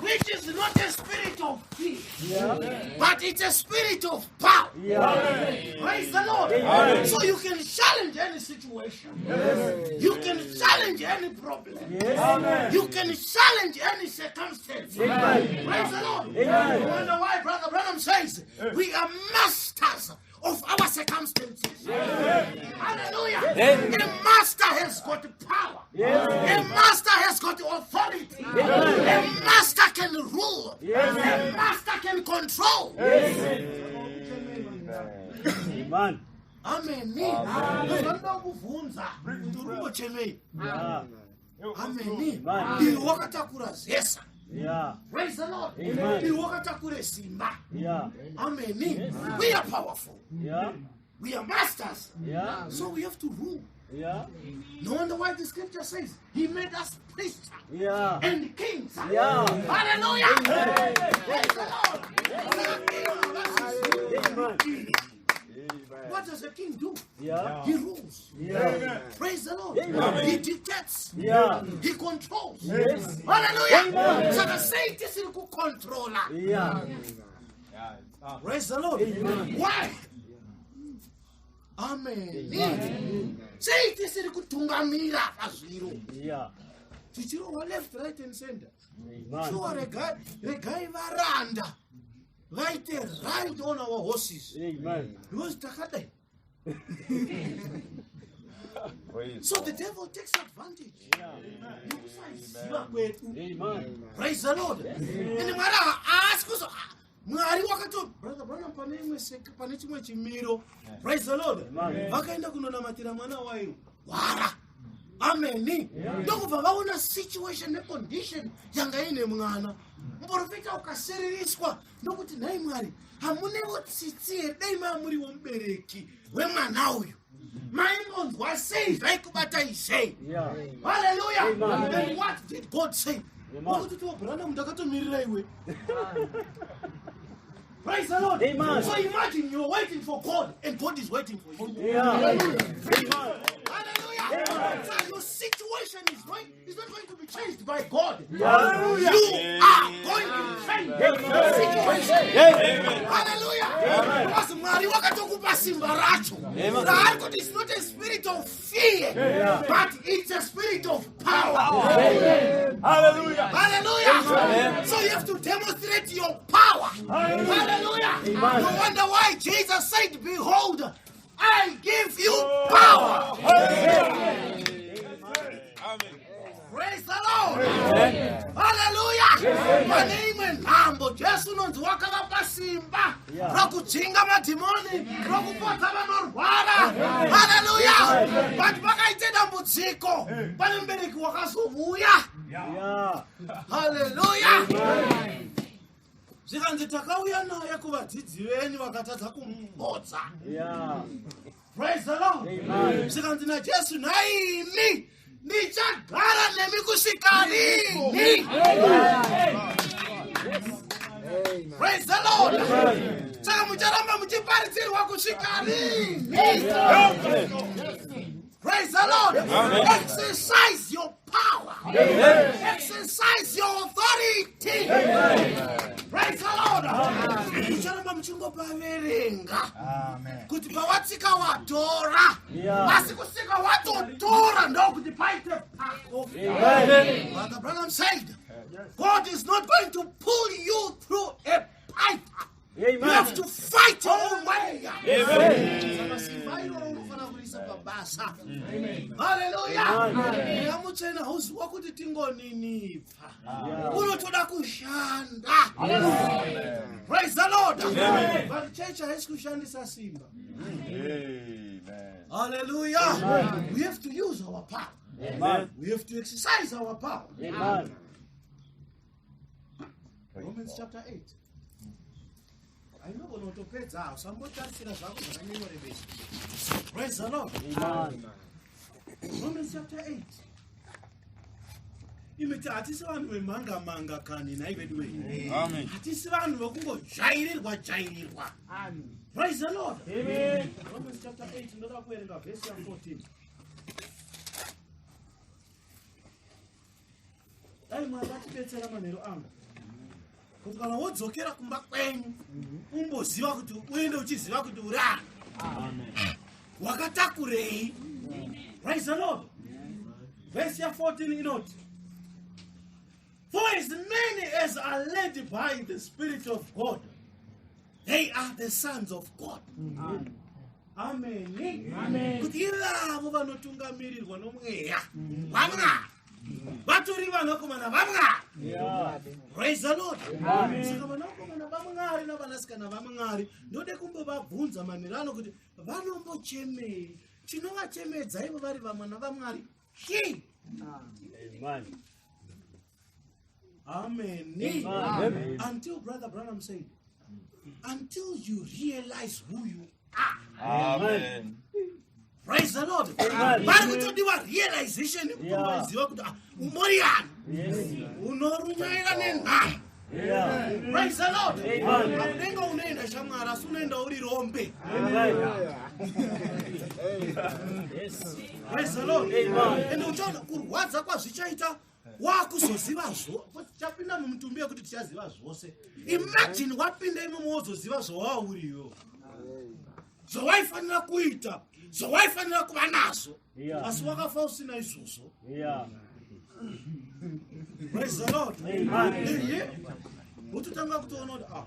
Which is not a spirit of fear, but it's a spirit of power. Praise the Lord. So you can challenge any situation. You can challenge any problem. You can challenge any circumstance. Praise the Lord. You wonder why Brother Branham says we are masters of our circumstances. Hallelujah. A master has got power. A master has got authority. A master can rule. A master can control. Amen. Ameni. Ndozvanoda kuvhunza kuti uri kumbochemei. Ameni. Amen. Iwe wakatakura zesa. Praise the Lord. Amen. Iwe wakatakura simba. Ameni. We are powerful. We are masters. So we have to rule. No wonder why the scripture says he made us priests and kings. Hallelujah. Praise the Lord. Amen. What does a king do? He rules. Praise the Lord. He dictates. He controls. Hallelujah. Saka sei tisiri kucontrola? Praise the Lord. Why? Amen. Sei tisiri kutungamira pazviro? Tichirohwa left, right and center. Amen. Sure, regai varanda vaite ride on our horses. Amen. Because takadai. So the devil takes advantage. Yekusaziva kwedu. Amen. Praise the Lord. And Mwari haasi kuzo, Mwari wakato Brother Branham pane imwe pane chimwe chimiro. Praise the Lord. Amen. Vakaenda kunonamatira mwana wayo. Wara. Ameni. Ndokubva vaona situation necondition yanga ine mwana. Muprofita ukasiririswa ndokuti, "Nhai Mwari, hamunewo tsitsi here? Dai mamuriwo mubereki wemwana uyu, maimbonzwa sei? Zvaikubatai sei?" Hallelujah. Amen. And what did God say? Amen. Wakuti tiwo Branham, ndakatomirira iwe. Praise the Lord. Amen. So imagine you're waiting for God and God is waiting for you. Amen. Hallelujah. So your situation is not going to be changed by God. Hallelujah. You are going to change the situation. Amen. Hallelujah. Because Mwari wakatokupa simba racho. Raari kuti it's not a spirit of fear, but it's a spirit of power. Hallelujah. Hallelujah. So you have to demonstrate your power. Hallelujah. No wonder why Jesus said, "Behold, I give you power." Praise the Lord. Hallelujah. Pane imwe nhambo Jesu unonzi wakavapa simba rokudzinga madhimoni, rokupodza vanorwara. Hallelujah. But pakaite dambudziko, pane mubereki wakazouya. Haleluya. Zvikanzi takauya naye kuvadzidzi venyu, vakatadza kumupodza. Praise the Lord. Amen. Zvikanzi naJesu, "Naimi ndichagara nemi kusvika rini?" Praise the Lord. Saka mucharamba muchiparidzirwa kusvika rini? Praise the Lord. Exercise your power. Exercise your authority. Praise the Lord. Mucharamba muchingopaverenga kuti pawatsika watora, asi kusvika watotora ndokuti paite pako. Brother Branham said, God is not going to pull you through a pipe. You have to fight your own way. Saka simba iroro unofanira kuriisa pabasa. Haleluya. Mweya Mutsvene hauziwa kuti tingoninipfa, unotoda kushanda. Praise the Lord. But chechi haisi kushandisa simba. Haleluya. We have to use our power. Amen. We have to exercise our power. Amen. Romans chapter 8. Ainogona kutopedza, usambotarisira zvako zvakanyanyorebesa. Praise the Lord. Amen. Romans chapter 8. Imiti hatisi vanhu vemhanga manga kani, nhai vedu wei. Amen. Hatisi vanhu vekungojairirwa jairirwa. Praise the Lord. Romans chapter 8, ndoda kuverenga vhesi ya14. Dai Dai Mwari vatibetsera manheru ano kuti kana wodzokera kumba kwenyu umboziva kuti uende uchiziva kuti uri ani, wakatakurei. Praise the Lord. Verse ya14 inoti, "For as many as are led by the Spirit of God, they are the sons of God." Amen. Kuti ivavo vanotungamirirwa nomweya waMwari vatori vanakomana vaMwari. Praise the Lord. Saka vanakomana vaMwari navanasikana vaMwari, ndode kumbovabvunza manheru ano kuti vanombochemei? Chinovachemedza ivo vari vamwana vaMwari chii? Amen. Until Brother Branham said, until you realize who you are. Amen. Praise the Lord. Vari kutodiwa realization yekutomboziva kuti, ah, umori yani unorumwaira nenhamo. Praise the Lord. Akudenga unoenda, shamwari, asi unoenda uri rombe. Praise the Lord. Ende uchaona kurwadza kwazvichaita wakuzoziva zvo chapinda mumutumbi yekuti tichaziva zvose. Imagine wapinda imomo, wozoziva zvawauriyo, zvawaifanira kuita, zvawaifanira kuva nazvo, asi wakafa usina izvozvo. Praise the Lord. Ehe, wototanga kutoona kuti, ah,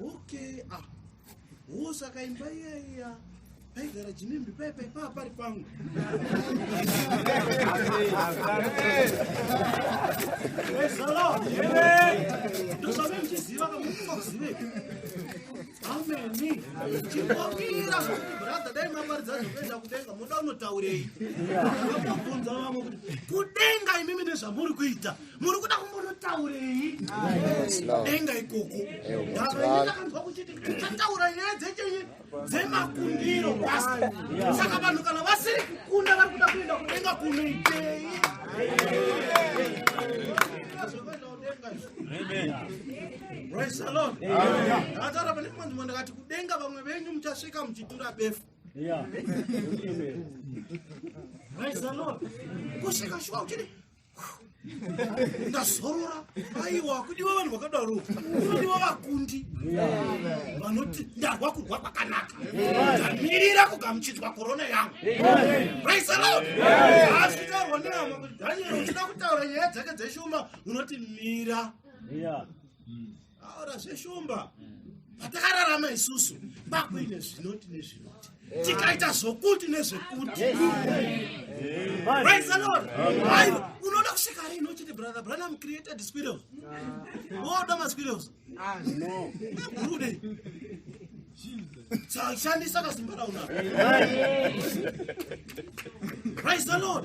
okay, ah, wo, saka imba iya iya paigara Jimimbi paipai paa pari pangu. Praise the Lord. Ndozvave muchiziva kamukuzive. Ameni. Chimbomira zvokuti, brother, dai maparidza zvokuenda kudenga, muda unotaurei? Ndakambobvunza vamwe kuti kudenga imimi nezvamuri kuita muri kuda kumbonotaurei denga ikoko? Ndava ndakanzwa kuchiti tichataura nyaya dzechenyi, dzemakundiro, pastor. Saka vanhu kana vasiri kukunda vari kuda kuenda kudenga kunoitei? Zvekuenda kudenga izvi. Praise the Lord. Ndakataura pane imwe nzvimbo, ndakati kudenga vamwe venyu muchasvika muchitura befu. Praise the Lord. Kusvika shuwa uchiti ndazorora. Aiwa, kudiwa vanhu vakadaro, kunodiwa vakundi vanoti ndarwa kurwa kwakanaka, ndamirira kugamuchidzwa korona yangu. Praise the Lord. Asvitaurwa nehama kuti Daniel uchida kutaura nyaya dzake dzeshumba, unoti mira. Aura zveshumba, patakararama isusu pakuine zvinoti nezvinoti, tikaita zvokuti nezvekuti. Praise the Lord. Aiwa, unoda kusvika rini uchiti Brother Branham created squirrels? Woda masquirrels uri shandisa kasimba raunaro. Praise the Lord.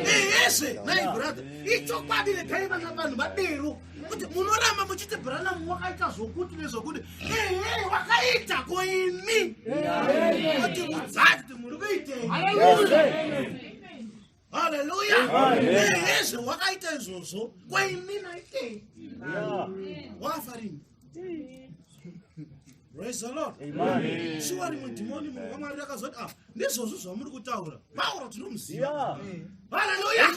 Iyezve nai brother, ichokwadi, regai vana vanhu vadero kuti munoramba muchiti Branham wakaita zvokuti nezvokuti. Ehe, wakaita koimi kuti udzai kuti muri kuitei. Haleluya. Ehezve, wakaita izvozvo, kwaimi naitei? Wakafa rini? Praise the Lord. Shuwa, rimwe dhimoni, munhu waMwari, rakazoti, ah, ndizvozvo zvamuri kutaura, Pauro tinomuziva. Haleluya.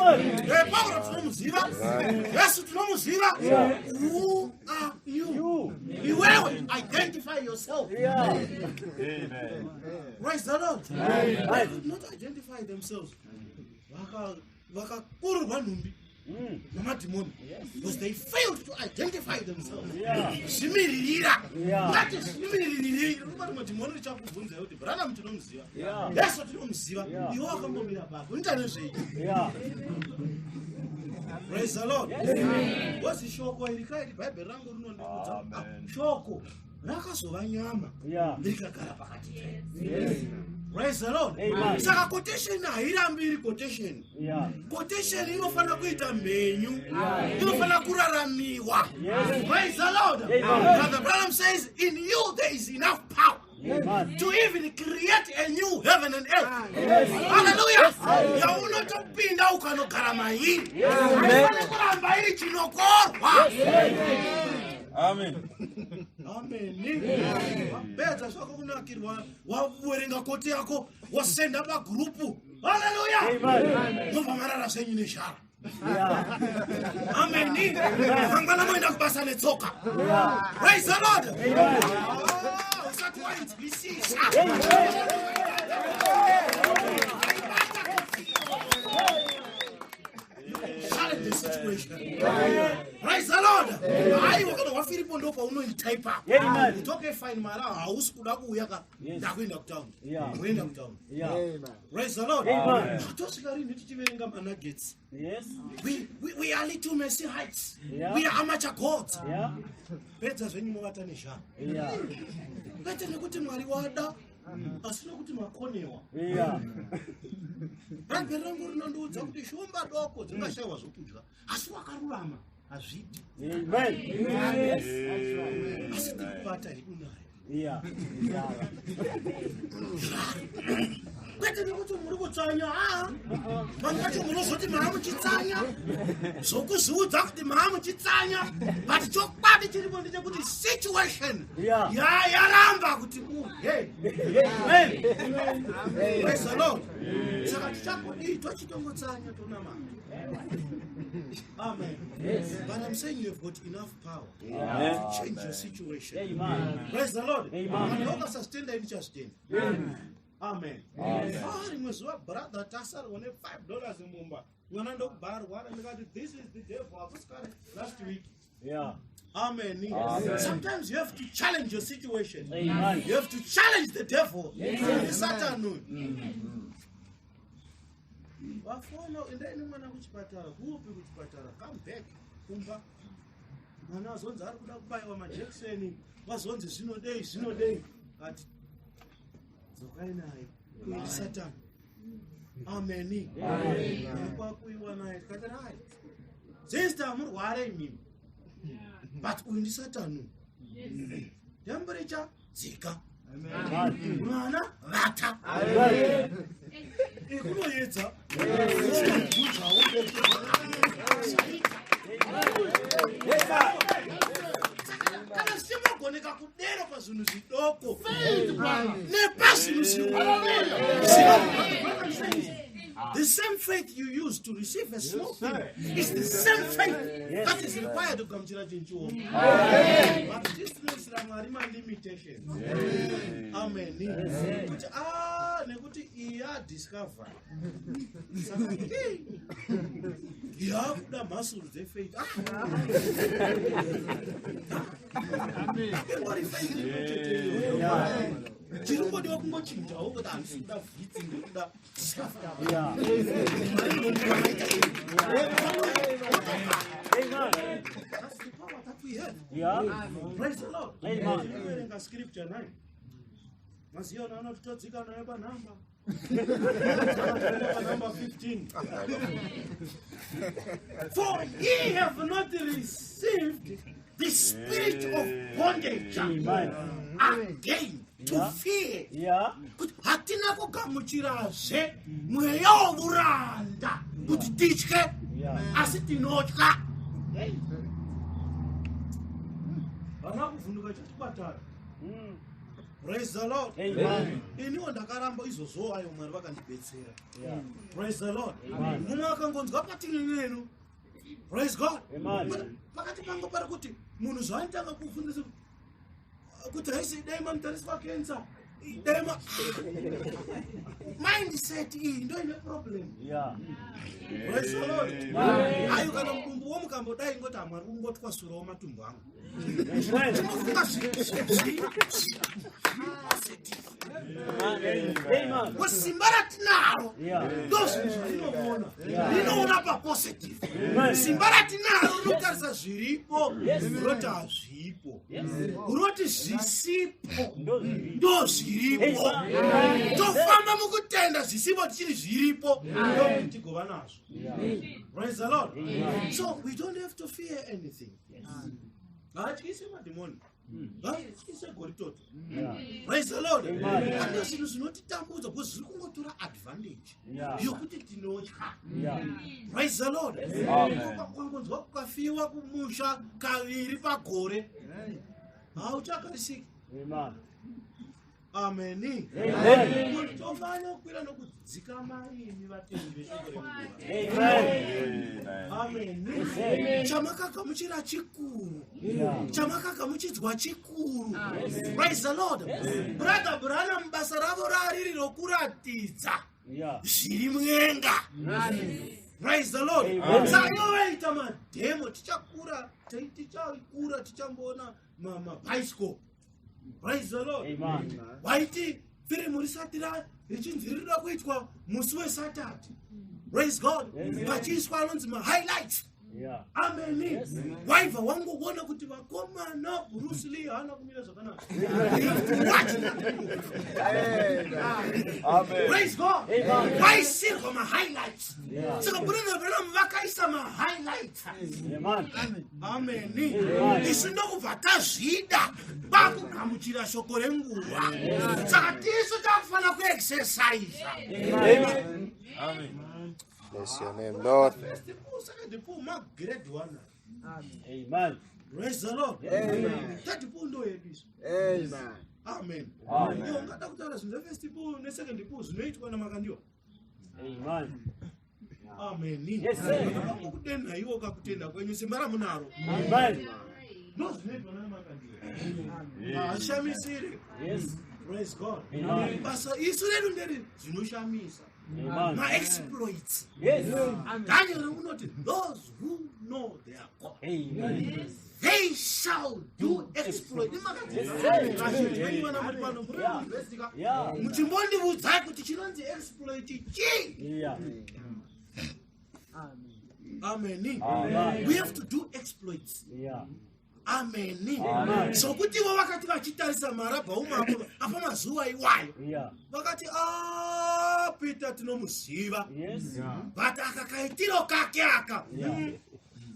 Pauro tinomuziva, Yesu tinomuziva. Who are you? Iwewe, identify yourself. Praise the Lord. They could not identify themselves. Vakakururwa nhumbi namadhimoni because they failed to identify themselves. Zvimiririra, ngati zvimiririri. Rikuti madhimoni richakubvunzai kuti Branham tinomuziva, Yesu tinomuziva, iwe wakambomira pako, unoita nezvei? Praise the Lord. Wozi shoko iri kairi, Bhaibheri rangu rinondiudza, ah, shoko rakazova nyama rikagara pakati pedu. Praise the Lord. Saka quotation hairambi iri quotation. Quotation inofanira kuita mhenyu, inofanira kuraramiwa. Praise the Lord. Brother Branham says in you there is enough power to even create a new heaven and earth. Hallelujah. Yaunotopinda ukanogara mairi, haifaniri kuramba iri chinokorwa. Amen. Ameni. Wapedza zvako kunakirwa, waverenga quote yako, wasenda pagurupu. Haleluya. Mobva marara zvenyu nezhara. Ameni. Mangwana moenda kubasa netsoka. Praise the Lord. Ah, usati wainzwisisa. Challenge the situation. Praise the Lord. Aiwa kana wafiripo ndo paunoita ipapo. Amen. Kuti okay fine mara hausi kuda kuuya ka. Yes. Ndakuenda kutown. Yeah. Uenda kutown. Yeah. Praise the Lord. Amen. Tosvika rini tichiverenga manuggets. Yes. We are little mercy heights. Yeah. We are amateur gods. Yeah. Pedza zvenyu movata nezhara. Yeah. Kwete nekuti Mwari wada asi nekuti makonewa. Yeah. Bhaibheri rangu rinondiudza kuti shumba doko dzingashayiwa zvokudya asi wakarurama hazvidi. Amen. Yes. That's right. Asi tiri kubata hedu naye. Yeah. Yeah. Kwete nekuti muri kutsanya aa vamwe vacho munozoti maa muchitsanya zvokuzviudza kuti maa muchitsanya but chokwadi chiripo ndechekuti situation Yeah. yaramba kuti uhe. Amen. Praise the Lord. Saka tichagodii tochitongotsanya tonamata. Amen. But I'm saying you have got enough power to change your situation. Amen. Praise the Lord. Amen. Kana ukasazvitenda ini chazvitenda. Amen. Ah, rimwe zuva brother tasarwa ne$5 mumba. Mwana ndokubva arwara ndikati this is the devil hakusi kare last week. Yeah. Amen. Sometimes you have to challenge your situation. Amen. You have to challenge the devil. Satan uyu. Vafona endai nemwana kuchipatara, kupi kuchipatara, come back kumba. Mwana azonzi ari kuda kubayiwa majekiseni, vazonzi zvinodei zvinodei. Ati dzokai naye. Uyu ndi Satan. Ameni. Kwakuiwa naye tikati right. Sister murware imimi. But uyu ndi Satan uyu. Temperature dzika. Mwana vata. Ikunoyedza. Unobvunzawo. Kana zvichimbogoneka kudero pazvinhu zvidoko nepazvinhu zvinomwe. The same faith you use to receive a small thing is the same faith that is required to kugamuchira chinhu chioma. But tisinoisira Mwari malimitations. Amen. Kuti ah nekuti iyi yadiscover. Saka yakuda mhasuru dzefaith. Ingori faith imwe iyoyo. Chiri kungodiwa kungochinjawo kuti handisi kuda Vitz ndikuda Discovery. Yeah. Amen. That's the power that we have. Yeah. Praise the Lord. Amen. Tinoverenga scripture 9. Maziyona anoti todzika naye panhamba. Panhamba 15. For ye have not received the spirit of bondage Amen. again to Yeah. fear. Yeah. Kuti hatina kugamuchirazve mweya wouranda kuti titye Yeah. asi tinotya. Vana kuvhunduka chechipatara. Praise the Lord. Amen. Iniwo ndakaramba izvozvo ayo Mwari vakandibetsera. Yeah. Praise the Lord. Amen. Mumwe akangonzwa patini nenu. Praise God. Amen. Pakati pangu pari kuti munhu zvaanotanga kufundisa kuti haisi dai mamutariswa cancer. Dai ma mindset iyi ndo ine problem. Yeah. Praise the Lord. Ayo kana mudumbu womukambodai ngoti hamwari kungotwasurawo matumbu angu. Amen. Tinofunga zviri positive. Amen. Kusimba ratinaro Yeah. ndo zvinhu zvatinoona rinoona papositive. Amen. Simba ratinaro rinotarisa zviripo roti hazvipo, roti zvisipo ndo zviripo. Amen. Tofamba mukutenda zvisipo tichiri zviripo ndokuti tigova nazvo. Praise the Lord. So we don't have to fear anything. Haatyise madhimoni, haatyise goritoto. Yeah. Praise the Lord. Amen. Ane zvinhu zvinotitambudza because zviri kungotora advantage Yeah. yokuti tinotya. Yeah. Praise the Lord. Amen. Kwangonzwa kukafiwa kumusha kaviri pagore hauchagarisiki. Amen. Ameni. Amen. Tofanira kukwira nokudzika maimi vatendi veshoko renguva. Amen. Ameni. Chamakagamuchira chikuru. Chamakagamuchidzwa chikuru. Praise the Lord. Brother Branham basa ravo rariri rokuratidza zviri mwenga. Praise the Lord. Saka ivo vaita madhemo, tichakura, tichakura tichamboona mabhaisikopu. Praise the Lord. Amen. Waiti firimu risati richinzi rinoda kuitwa musi weSaturday, praise God, pachiiswa anonzi mahighlights. Ameni. Waibva wangoona kuti vakomana, Bruce Lee haana kumira zvakanaka. You have to watch that movie. Amen. Praise God. Amen. Waisirwa mahighlights. Saka Brother Branham vakaisa mahighlights. Amen. Ameni. Amen. Isu ndokubva tazvida pakugamuchira shoko renguva. Saka tisu takufanira kuexercisa. Amen. Bless your name, Lord. First pool, second pool, magrade one. Amen. Praise the Lord. Third pool ndo yedu isu. Amen. Amen. Amen. Iwe ungada kutaura zvinhu zvefirst pool nesecond pool zvinoitwa naMakandiwa. Amen. Amen. Yes, sir. Kudenha iwo kakutenda kwenyu, simba ramunaro. Amen. Ndo zvinoitwa naMakandiwa. Hashamisire. Praise God. Amen. Basa isu redu nderi zvinoshamisa. Amen. Maexploits. Daniel unoti, "Those who know their God, Amen. they shall do exploit." Yes. Vana muri pano, muri university ka? Yeah. Muchimbondiudzai kuti chinonzi exploit chii? Ameni. Amen. We have to do exploits. Ameni. Amen. Sokuti ivo vakati vachitarisa marabhauma apo apa mazuva iwayo, vakati, "A, Peter tinomuziva, but aka kaitiro kake aka."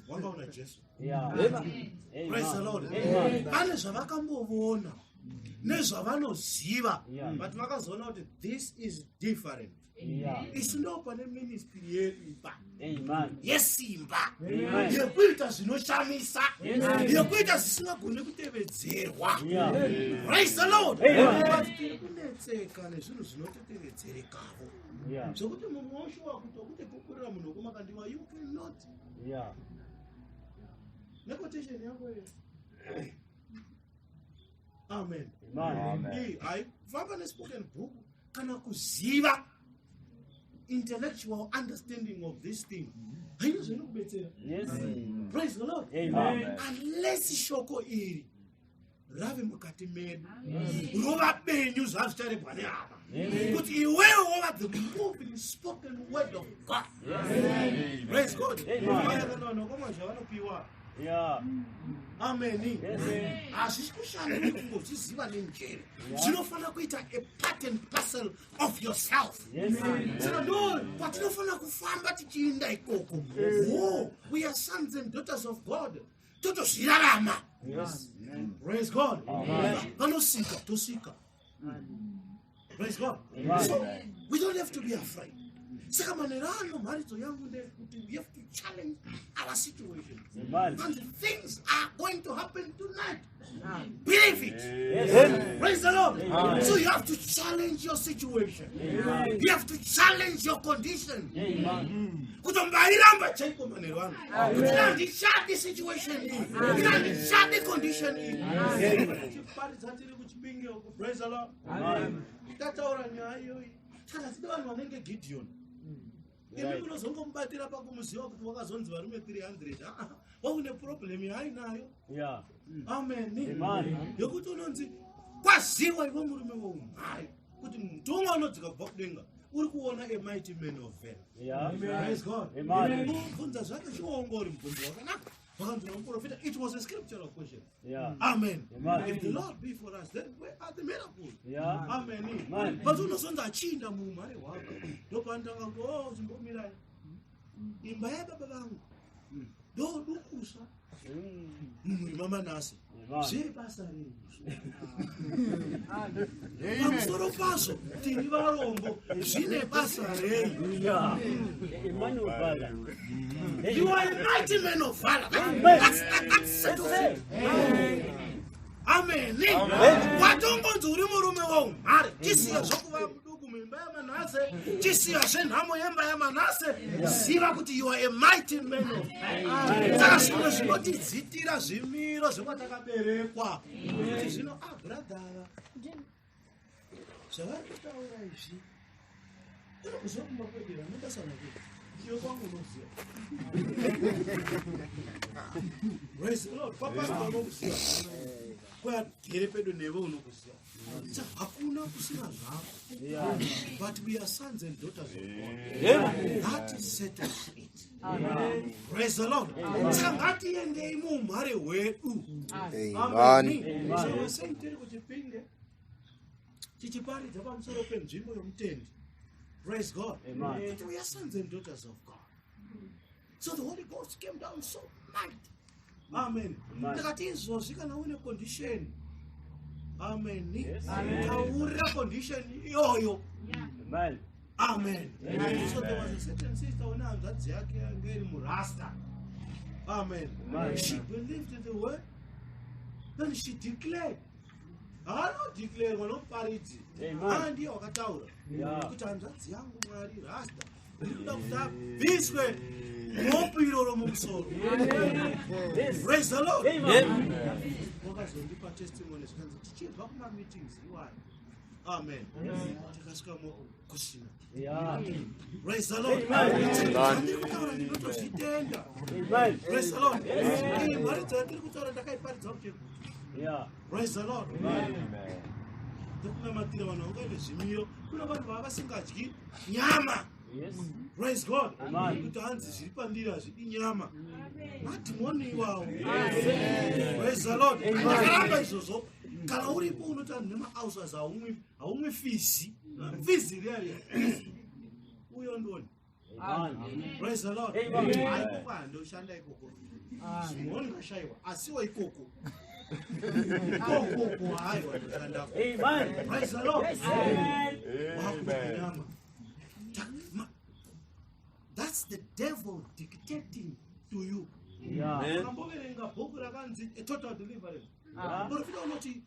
Wangaona Jesu. Praise the Lord. Amen. Pane zvavakambovona nezvavanoziva, but vakazoona kuti this is different. Isu ndo pane ministry yedu ipa Amen. yesimba Amen. yekuita zvinoshamisa, yekuita zvisingagoni kutevedzerwa. Praise the Lord. Amen. But tiri kunetseka nezvinhu zvinototevedzerekawo, zvokuti mumwe woshuwa kuti okutepupurira munhu wekuMakandiwa, you cannot nequotation yako iyo. Amen. Amen. Iyi haifamba nespoken book kana kuziva intellectual understanding of this thing, haina zvainokubetsera. Praise the Lord. Amen. Unless shoko iri rave mukati medu, rova benyu, zvazvicharebwa nehama kuti iwewe wova the moving spoken word of God. Praise God. Amen. Vaya kana vanhu vakomwa zvavanopiwa. Ameni. Hazvisi kushanda nekungozviziva nenjere, zvinofanira kuita a part and parcel of yourself. Saka ndo kwatinofanira kufamba tichiinda ikoko. Wo we are sons and daughters of God, totozvirarama. Praise God. Vanosika, tosika. Praise God. So we don't have to be afraid. Saka manero ano mharidzo yangu ndeyekuti we have to challenge our situation. Amen. And things are going to happen tonight, believe it. Praise the Lord. So you have to challenge your situation, you have to challenge your condition. Amen. Kutombairamba chaiko manero ano kuti handichadi situation iyi, handichadi condition iyi. Tichiparidza tiri kuChipinge uku, praise the Lord, Amen. tataura nyaya iyoyi. Saka tide vanhu vanenge Gideon. Imi munozongomubatira pakumuziva kuti wakazonzi varume 300. Ah, waune problem yaainayo. Amen. Amen. Yokuti unonzi kwaziwa iwe murume weumhari kuti mutumwa unodzika kubva kudenga uri kuona a mighty man of valor. Praise God. Amen. Kubvunza zvake chiongori mubvunzo wakanaka wakanzi nomuprofita. It was a scriptural question. Amen. Amen. If the Lord be for us, then where are the miracles? Amen. Amen. But unozonzi achiinda muumhare hwako, ndopanotanga kuti, "Oh, chimbomirai, imba yababa vangu ndodukusa mumhuri maManase." Amen. Zvebasa rei? Pamusoro pazvo tiri varombo, zvine basa rei? A man of valor. You are a mighty man of valor. That settles it. Amen. Watongonzi uri murume weumhare. Chisiya zvenhamo yemba yaManase. Ziva kuti you are a mighty man of God. Saka zvimwe zvinotidzitira zvimiro zvekwaTakaberekwa, kuti zvino, ah, brother, zvavari kutaura izvi, unokuziva kumba kwedu vanobasa nakei, iwe kwangu unokuziva. Praise the Lord. Kwapastor unokuziva, kwagere pedo newe unokuziva. So hakuna kusina zvako, but we are sons and daughters of God. That settles it. Praise the Lord. Saka ngatiendei muumhare hwedu. Amen. So we're saying tiri kuChipinge tichiparidza pamusoro penzvimbo yomutendi. Praise God. Kuti we are sons and daughters of God. So the Holy Ghost came down so mighty. Amen. Ndikati izvozvi kana une condition, amen, taurira condition iyoyo. Amen. Amen. So there was a certain sister une hanzvadzi yake yange iri murasta. Amen. She believed the word, then she declared. Haanodeclarwa nomuparidzi. Amen. Ndiye wakataura kuti hanzvadzi yangu, Mwari, rasta, ndiri kuda kuti abviswe mopu iroro mumusoro. Praise the Lord. Amen. Wakazondipa testimony, zvikanzi tichibva kumameetings iwayo, amen, tikasvika mopu kusina. Praise the Lord. Zvandiri kutaura ndinotozvitenda. Amen. Praise the Lord. Iyi mharidzo yandiri kutaura ndakaiparidza kuChegutu. Praise the Lord. Ndikunamatira vanhu vanga ine zvimiro. Kuna vanhu vava vasingadyi nyama. Praise God. Amen. Kuti hanzi zviri pandiri hazvidi nyama, madhimoni iwawo. Praise the Lord. Ndakaramba izvozvo. Kana uripo unoti anhu nemaulcers, haumwi fizi, fizi riya riya, uyo ndoni. Amen. Praise the Lord. Amen. Aikoko handoshanda ikoko, zvimwe ndingashayiwa, asiwo ikoko ikokoko haiwa, ndoshandako. Amen. Praise the Lord. Amen. Wakudya nyama. That's the devil dictating to you. Ukamboverenga bhuku rakanzi A Total Deliverance, profita unoti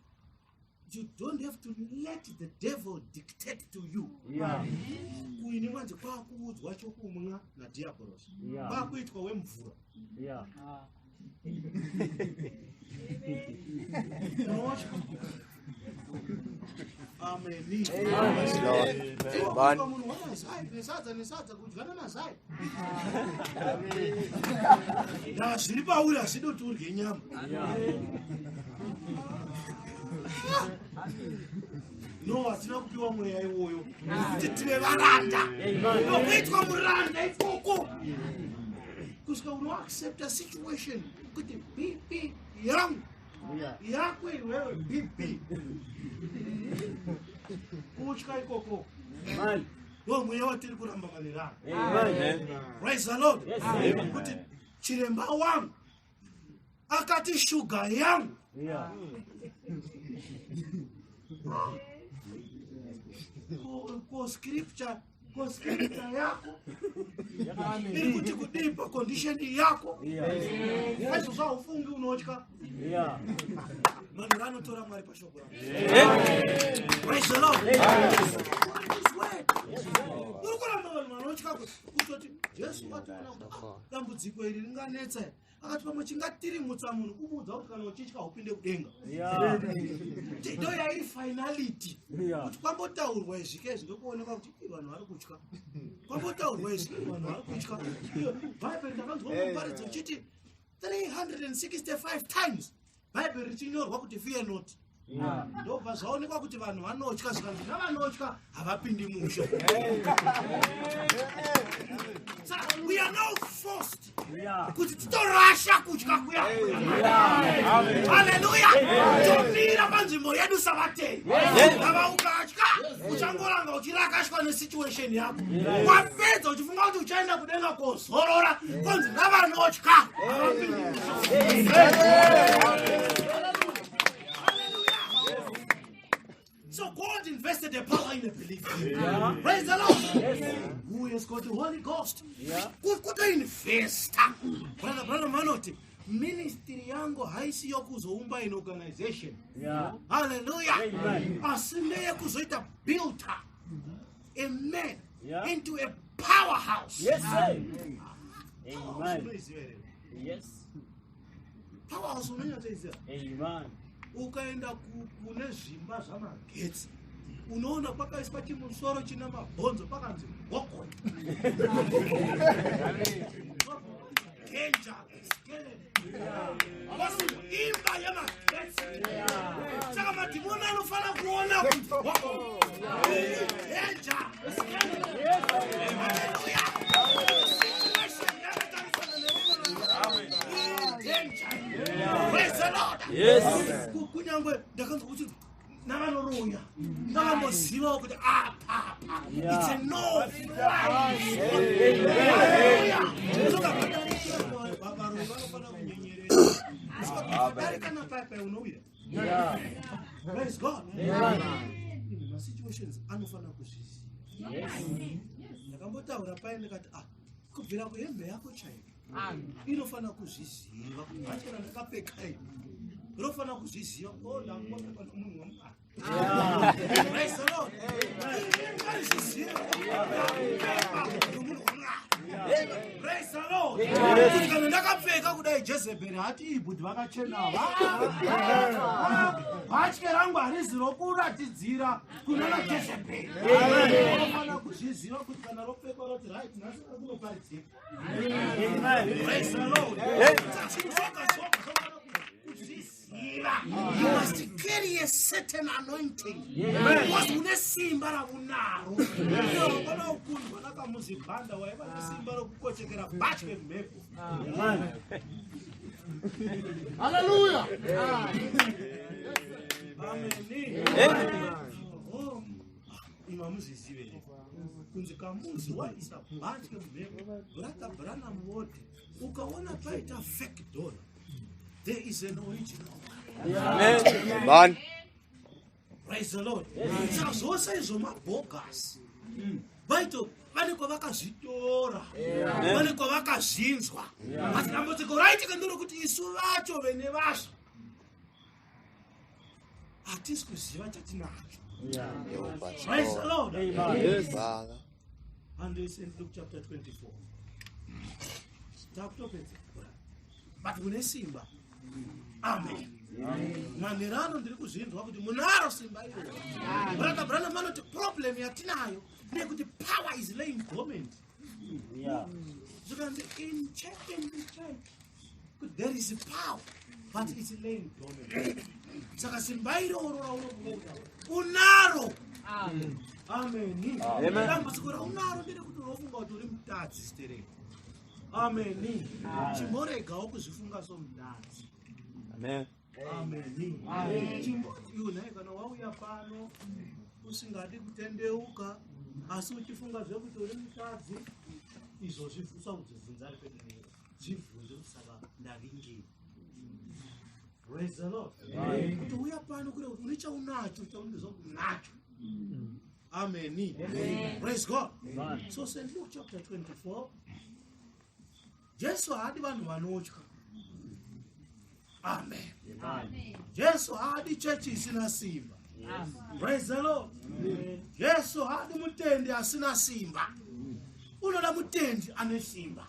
you don't have to let the devil dictate to you. Kuini manje kwakuudzwa chokumwa nadhiabhorosi, kwakuitwa wemvura. Unotya. Ameni. Yes, Lord. Amen. Munhu wamazai nesadza, nesadza, kudyana mazai. Ndaa zviri pauri hazvidi kuti urye nyama. No, hatina kupiwa mweya iwoyo kuti tive varanda. Nokuitwa muranda ikoko kusvika unoaccepta situation kuti BP yangu, yako iwewe BP, kutya ikoko Amen. ndo mweya watiri kuramba manirano. Amen. Praise the Lord. Yes. Kuti chiremba wangu akati shuga yangu, ko scripture yako iri kuti kudii pacondition yako? Aizvozvo haufungi, unotya. Manhu anotora Mwari pashoko rako. Praise the Lord. His word. Uri kuramba vanhu vanotya kutoti Jesu watoona kuti, ah, dambudziko iri ringanetsa. Akati pamwe chingatirimutsa munhu kumuudza kuti kana uchitya upinde kudenga. Ndo yairi finality, kuti kwambotaurwa izvi kezvi, ndokuonekwa kuti ii, vanhu vari kutya. Kwambotaurwa izvi, ii, vanhu vari kutya. Iyo, Bhaibheri ndakanzwa muparidzo uchiti 365 times Bhaibheri richinyorwa kuti "Fear not." Ndobva zvaonekwa kuti vanhu vanotya, zvikanzi navanotya havapindi musha. Saka we are now forced kuti titorasha kutya kuya. Haleluya. Tomira panzvimbo yedu savatei. Kava ukatya, uchangoranga uchirakashwa nesituation yako, wapedza uchifunga kuti uchaenda kudenga kozorora, konzi navanotya havapindi musha. So God invested the power in a believer. Praise the Lord. Who has got the Holy Ghost. Kutoinvesta. Brother, brother manoti, ministry yangu haisi yokuzoumba an organization. Hallelujah. Amen. Asi ndeyekuzoita builder. A man. Into a powerhouse. Yes, sir. Amen. Unoiziva here? Yes. Powerhouse unonyatsoiziva. Amen. Ukaenda kune zvimba zvamagetsi unoona kwakaiswa chimusoro china mabhonzo pakanzi gokoi danger havasi imba yemagetsi. Saka madhimoni anofanira kuona kuti danger. Haleluya. Situation yakatarisana newe danger. Praise the Lord. Yes. Kunyangwe ndakanzwa kuti navanoroya ndakambozivawo kuti apapa it's a no. Varoyi vanofanira kunyenyerera darika napaipai unowira. Praise God. Masituations anofanira kuzviziva. Ndakambotaura pai ndikati, ah, kubvira kuhembe yako chaiyo inofanira kuzviziva kuti bhachera ndakapfeka iyi rinofanira kuzviziva, o ndangopfekwa nomunhu wamwari. Praise the Lord. Ngarizvizive ndakapfekwa nomunhu wamwari. Praise the Lord. Kuti kana ndakapfeka kudai, Jezebheri hati ibhudhi vakachena, bhatye rangu harizi rokuratidzira kunana Jezebheri. Unofanira kuzviziva kuti kana ropfekwa roti, right, nhasi kunoparidzika. Praise the Lord. Chinhu choga choga chofanira kuzviziva. You must carry a certain anointing. Because une simba raunaro. Wakona kukundwa nakamuzibhanda waiva nesimba rokukochekera bhatye mhepo. Hallelujah. Amen. Oh, imi hamuzvizive here kunzi kamuzi waisa bhatye mhepo? Brother Branham woti ukaona paita fake dollar, there is an original one. Amen. Praise the Lord. Saka zvose izvo mabogus vaito vane kwavakazvitora, vane kwavakazvinzwa, asi dambudziko raitika nderekuti isu vacho vene vazvo hatisi kuziva chatinacho. Praise the Lord. Father. And it's in Luke chapter 24. Takutopedza, but mune simba. Amen. Manherano ndiri kuzvinzwa kuti munaro simba iroro. Brother Branham anoti problem yatinayo ndeyekuti power is laying dormant. Zvikanzi in the church kuti there is power, but it's laying dormant. Saka simba iroro raunofunga unaro, ameni, dambudziko raunaro nderekuti unofunga kuti uri mutadzi stereki. Ameni. Chimboregawo kuzvifunga somutadzi. Amen. Ameni. Chimboti iwe nhai, kana wauya pano usingadi kutendeuka asi uchifunga zvekuti uri mutadzi, izvozvi usaudzibvunza ari pedo newe, zvibvunze kuti, saka ndavingei? Praise the Lord. Kuti uya pano kure kuti une chaunacho chaunozwa kuti unacho. Ameni. Praise God. So St Luke chapter 24, Jesu haadi vanhu vanotya. Amen. Jesu haadi chechi isina simba. Praise the Lord. Jesu haadi mutendi asina simba, unoda mutendi ane simba.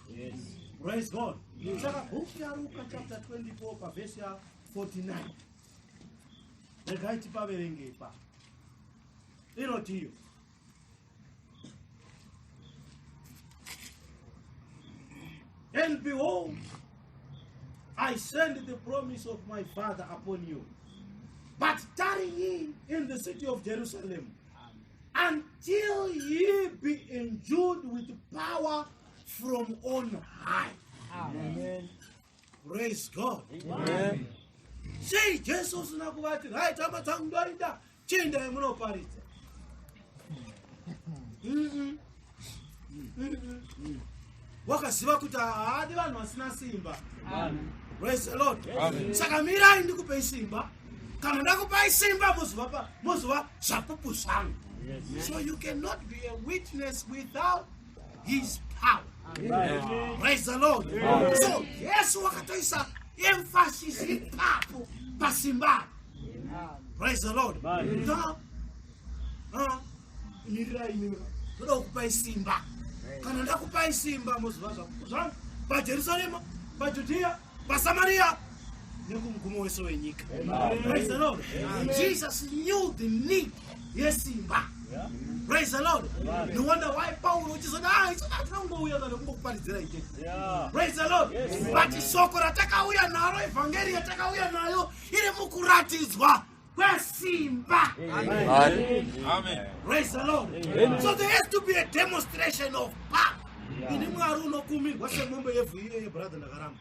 Praise God. Saka bhuku yaRuka chapter 24 pavhesi ya49, regai tipaverenge ipapo, inotiyo: "And behold, I send the promise of my Father upon you. But tarry ye in the city of Jerusalem until ye be endued with power from on high." Amen. Praise God. Amen. Sei Jesu usina kuvati, "Right, hama dzangu, ndoinda, chiendai munoparidza"? Wakaziva kuti haadi vanhu vasina simba. Praise the Lord. Saka mirai ndikupei simba. Kana ndakupai simba, muzova zvapupu zvangu. So you cannot be a witness without his power. Praise the Lord. So Yesu wakatoisa emphasis ipapo pasimba. Praise the Lord. Amen. Ta- ah, mirirai imi. Ndoda kukupai simba. Kana ndakupai simba, moziva zvapupu zvangu paJerusarema, paJudhiya, paSamaria nekumugumo wese wenyika. Praise the Lord. Jesus knew the need yesimba. Praise the Lord. No wonder why Pauro uchizoti, ah, isu hatina kungouya kana kungokuparidzira ite. Praise the Lord. But shoko ratakauya naro, evhangeri yatakauya nayo, iri mukuratidzwa kwesimba. Amen. Praise the Lord. So there has to be a demonstration of power. Ini Mwari unokumirwa semombe yevhu iyeye, brother, ndakaramba.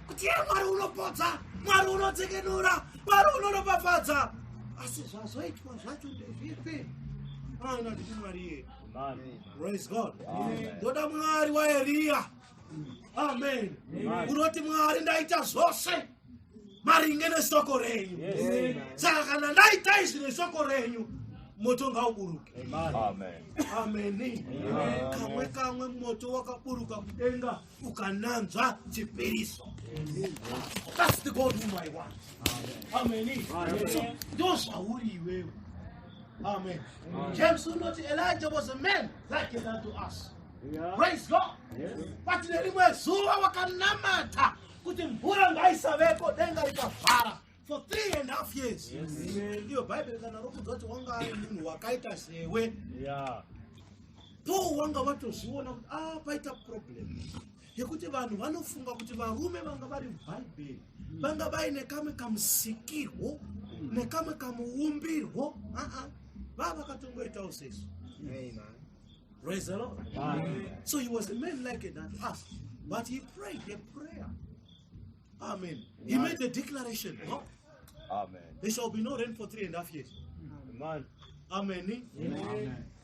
Kuti iye Mwari unopodza, Mwari unotsekenura, Mwari unoropafadza, asi zvazoitwa zvacho ndezvipi? Ana nditi Mwari iye. Praise God. Ndoda Mwari waEriya. Amen. Unoti, "Mwari, ndaita zvose maringe neshoko renyu. Saka kana ndaita izvi neshoko renyu, moto ngauburuke." Amen. Ameni. Kamwe kamwe moto wakaburuka kudenga ukananzva chipiriso. That's the God whom I want. Ameni. So ndo zvauri iwewe. Amen. James unoti Elijah was a man like unto us. Praise God. But nerimwe zuva wakanamata kuti mvura ngaisaveko, denga rikavhara for 3.5 years. Iyo Bhaibheri kana rokudza kuti wanga ari munhu wakaita sewe. Paul wanga watozviona kuti, ah, paita problem yekuti vanhu vanofunga kuti varume vanga vari muBhaibheri vanga vaine kamwe kamusikirwo nekamwe kamuumbirwo. Aa, vava vakatongoitawo sesu. Praise the Lord. So he was a man like unto us, but he prayed a prayer. Amen. He made a declaration: God, Amen. there shall be no rain for 3.5 years. Amen.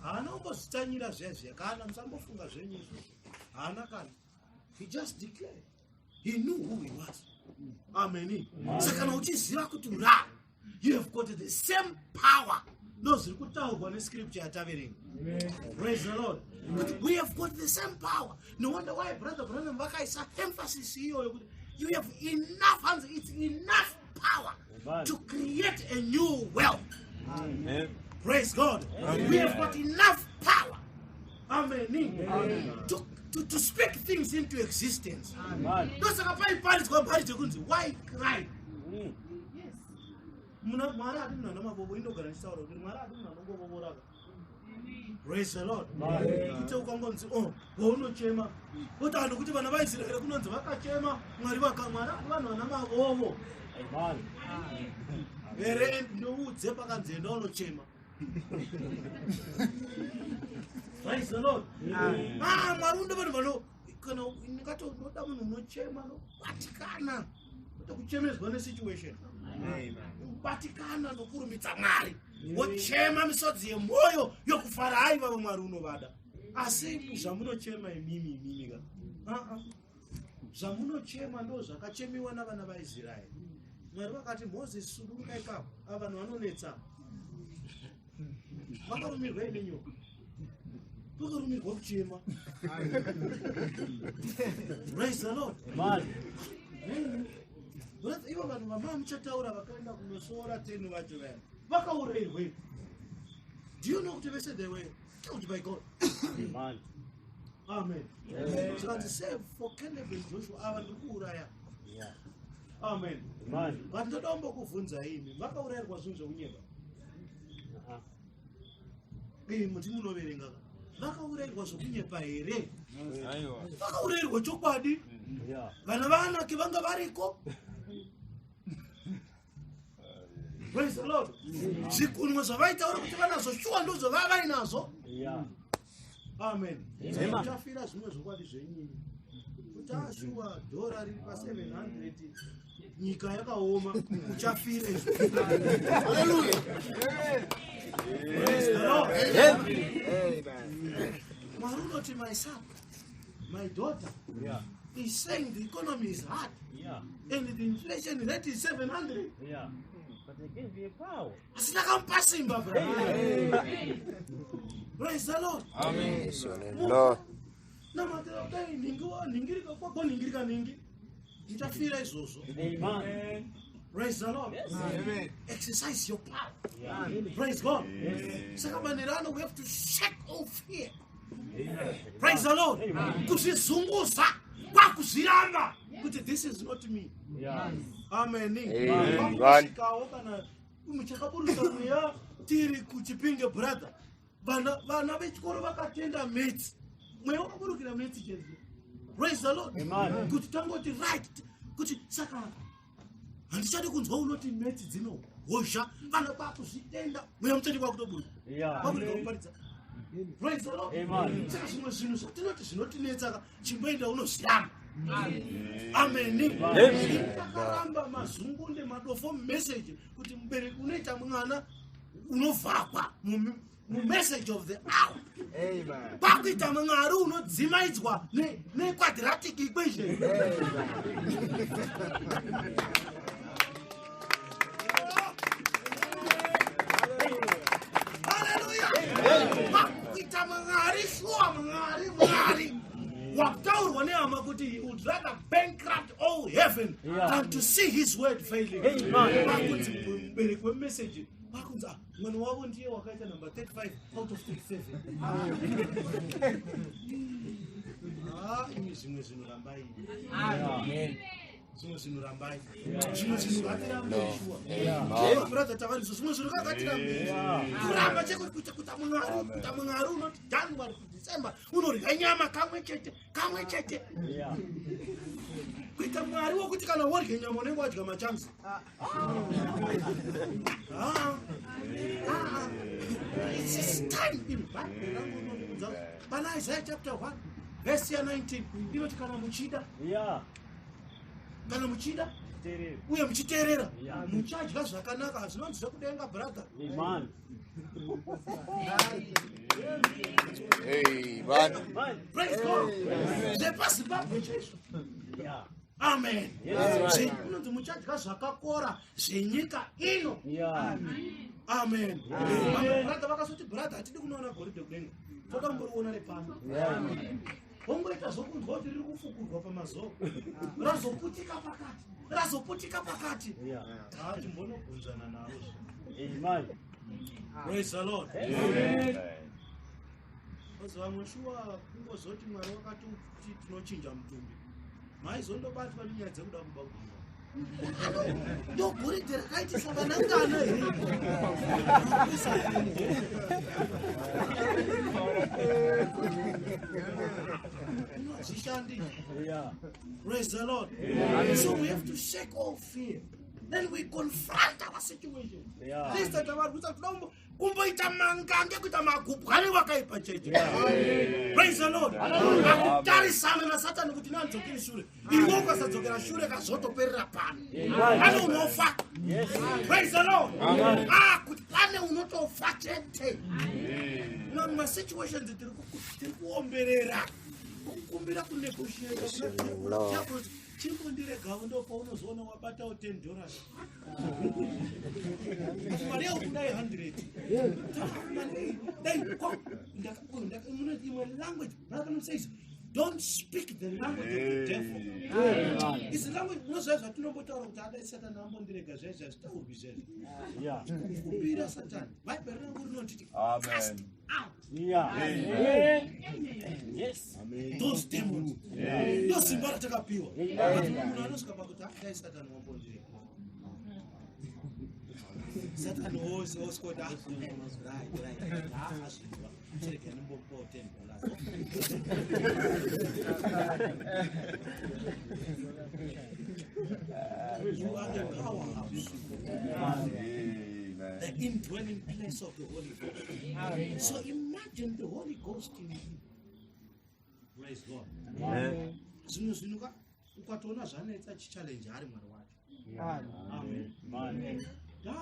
Haana kumbozvitanyira zviya zviya, kana musambofunga zvenyu izvozvo. Haana kana. He just declared. He knew who he was. Amen. Saka kana uchiziva kuti ura, you have got the same power. Ndo zviri kutaurwa nescripture yataverenga. Praise the Lord. Kuti we have got the same power. No wonder why Brother Branham vakaisa emphasis iyoyo kuti you have enough, hanzi it's enough power to create a new wealth. Amen. Praise God. We have got enough power. Amen. To speak things into existence. Ndosaka paiparidzwa mharidzo kunzi, "Why cry?" Mwari ati munhu ana mabobo. Indogara ndichitaura kuti Mwari ati munhu anongoboboraka. Praise the Lord. Kuti ukangonzi, oh, waunochema kuti anhu, kuti vana vaIsraeri kunonzi vakachema Mwari vaka. Mwari ati vanhu vana mavovo here? Ndoudze pakanzi enda unochema. Praise the Lord. Ah, Mwari unoda vanhu vano, kana ndingati unoda munhu unochema nobatikana, kwete kuchemedzwa nesituation, ubatikana nokurumbidza Mwari, wochema misodzi yemwoyo yokufara. Aivavo Mwari unovada. Asi zvamunochema imimi, imimi ka, ah, ah. Zvamunochema ndo zvakachemiwa navana vaIsraeri. Mwari vakati, "Mozisi, suduruka ipapo, ava vanhu vanonetsa." Vakarumirwa nenyoka, vakarumirwa kuchema. Praise the Lord. Brother, ivo vanhu vamaa muchataura vakaenda kunosora 10 vacho vaya vakaurayirwei? Do you know kuti vese they were killed by God? Amen. Zvikanzi, save for Caleb and Joshua, ava ndiri kuuraya. Amen. But ndoda kumbokubvunza imi, vakaurayirwa zvinhu zvekunyepa? Muti munoverenga ka, vakaurayirwa zvokunyepa here? Aiwa. Vakaurayirwa chokwadi. Vana vaAnaki vanga variko. Praise the Lord. Zvikunwe zvavaitaura kuti vanazvo, shuwa ndozvo vavainazvo. Amen. Uchafira zvimwe zvokwadi zvenyini kuti ashuwa dhora riri pa700, nyika yakaoma, uchafira izvo. Haleluya. Praise the Lord. Mwari unoti, "My son, my daughter is saying the economy is hard and the inflation rate is 700." But they gave you power. Asi ndakamupa simba, bro. Praise the Lord. Amen. Bless your name, Lord. Namatira kudai, nhingi nhingirika kwako, nhingirika nhingi, muchafira izvozvo. Amen. Praise the Lord. Exercise your power. Praise God. Saka manheru ano, we have to shake off fear. Praise the Lord. Kuzvizunguza kwakuzviramba kuti this is not me. Amen. Amen. Kwakusvikawo kana muchakaburusa mweya tiri kuChipinge, brother, vana vechikoro vakatenda maths, mweya wakaburukira maths chete. Praise the Lord. Kuti tangoti right, kuti saka handichadi kunzwa unoti maths dzinohozha. Vana kwakuzvitenda, mweya mutsvene kwakutoburuka kwakurega kuparidza. Praise the Lord. Saka zvimwe zvinhu zvatinoti zvinotinetsa, chimboenda unozviramba. Ameni. Takaramba mazungunde madofo message kuti mubereki unoita mwana unovhakwa mumessage of the hour, kwakuita mwari unodzimaidzwa nequadratic equation. Haleluya. Kwakuita mwari shuwa, mwari, mwari wakutaurwa nehama kuti he would rather bankrupt all heaven than to see his word failing. Kwakunzi mubereki wemeseji, kwakunzi, "Ah, mwana wavo ndiye wakaita number 35 out of 37." Ah, imi, zvimwe zvinhu rambai, zvimwe zvinhu rambai, zvimwe zvinhu ngatirambei shuwa. Brother, tavariso zvimwe zvinhu kakatirambei kuramba chekuti kuita mwari, kuita mwari unoti January to December unorya nyama kamwe chete, kamwe chete. Kuita mwari wokuti kana worye nyama unenge wadya machansi. Ah, ah. It's time. In Bible rangu unondiudza pana Isaiah chapter 1 verse ya 19 inoti kana muchida, kana muchida Teerera. Uye muchiteerera, muchadya zvakanaka. Hazvinonzi zvekudenga, brother. Amen. Amen. Amen. Praise God. ZvepaZimbabwe chaizvo. Amen. Kunonzi muchadya zvakakora zvenyika ino. Amen. Vamwe brother vakazoti, "Brother, hatidi kunoona goridhe kudenga, toda kumboriona repano." Wongoita zvokunzwa kuti riri kufukurwa pamazoo, razoputika pakati, razoputika pakati. Ah, timbonobvunzana naro. Amen. Praise the Lord. Amen. Ozi vamwe shuwa kungozoti Mwari wakati kuti tinochinja mutumbi, maizondobatwa nenyaya dzekuda kuba guva. Ndo goridhe rakaitisa vanangana here? Hazvishandi. Praise the Lord. So we have to shake off fear, then we confront our situation. Sister, tavari kuita toda kumboita mangange, kuita magubwani wakaipa chete. Praise the Lord. Akutarisana naSatani kuti nandidzokeri shure, iwe ukasadzokera shure kazotoperera pano, pane unofa. Praise the Lord. Ah, kuti pane unotofa chete. Mamwe masituations tiri kuomberera, kukumbira, kunegotiate. Chimbondiregawo, ndo paunozoona wabatawo $10. Mari yaukudai 100 dai imwe language. Brother says don't speak the language of the devil. Is language unoziva zvatinombotaura kuti adai Satani ambondirega, zvaizvi hazvitaurwi zvezvo. Kukumbira Satani, Bhaibheri rangu rinotiti cast Amen. out those demons. Ndo simba ratakapiwa. But munhu anosvika pakuti, "Ah, dai Satani wambondirega," Satani wose oswoti, "Ah, right, ah, azvinzwa, chirega ndimbomupawo $10." You are the powerhouse, Amen. the indwelling place of the Holy Ghost. So imagine the Holy Ghost in you. Praise God. Zvimwe zvinhu ukatoona zvanetsa, chichallenge ari Mwari wacho. Amen. Amen.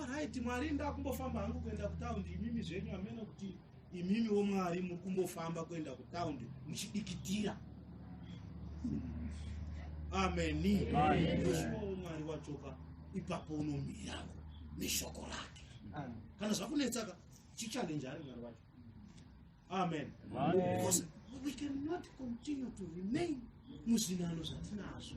Right, Mwari, ndakumbofamba hangu kuenda kutaundi, imimi zvenyu hamene kuti imimiwo Mwari muri kumbofamba kuenda kutaundi muchidikitira. Ameni. Toshuwawo Mwari wachoka ipapo, unomirako neshoko rake. Kana zvakunetsaka, chichallenge ari Mwari wacho. Amen. Because we cannot continue to remain Muzvinano zvatinazvo,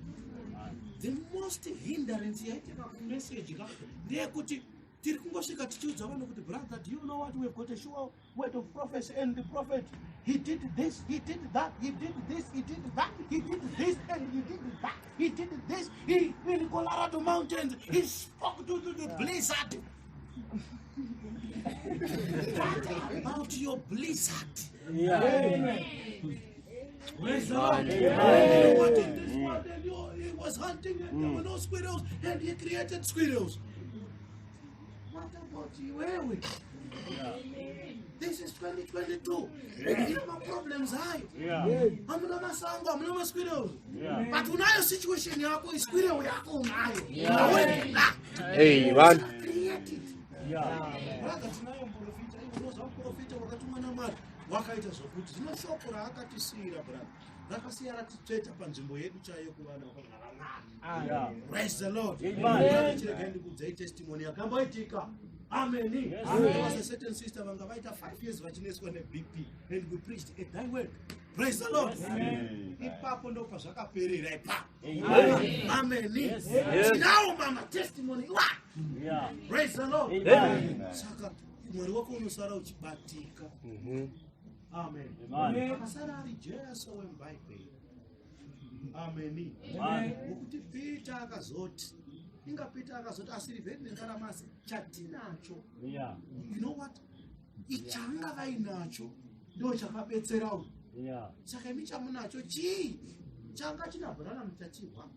the most hindrance yaitika kumessage ka ndeyekuti tiri kungosvika tichiudza vanhu kuti, "Brother, do you know what? We've got a sure word of prophecy, and the prophet, he did this, he did that, he did this, he did that, he did this and he did that, he did this. He in Colorado mountains, he spoke to the blizzard." What about your blizzard? Praise the Lord. You know what, in this one, and he was hunting and there were no squirrels and he created squirrels. What about iwewe? This is 2022. Ine maproblems hayo. Hamuna masango, hamuna masquirrels. But unayo situation yako, isquirrel yako unayo. Wena. Amen. Create it. Brother, tinayo muprofita, iwe unoziva muprofita wakatumwa naMwari wakaita zvokuti zvino shoko raakatisiyira, brother, rakasiya ratitsveta panzvimbo yedu chaiyo kuvana vakagara Mwari. Praise the Lord. Amen. Chiregai ndikuudzei testimony yakamboitika. Amen. There was a certain sister vanga vaita 5 years vachineswa neBP, and we preached at thy word. Praise the Lord. Ipapo ndo pazvakaperera ipapo. Amen. Tinawo mama testimony iwa. Praise the Lord. Amen. Saka Mwari wako unosara uchibatika. Amen. Amen. Akasara ari Jesu wemubhaibheri. Ameni. Amen. Ngokuti Peter akazoti, inga Peter akazoti, "Asirivheri nengaramasi chatinacho." You know what? Ichanga vainacho ndo chakabetserawo. Saka imi chamunacho chii? Changa china Branham tachihwa,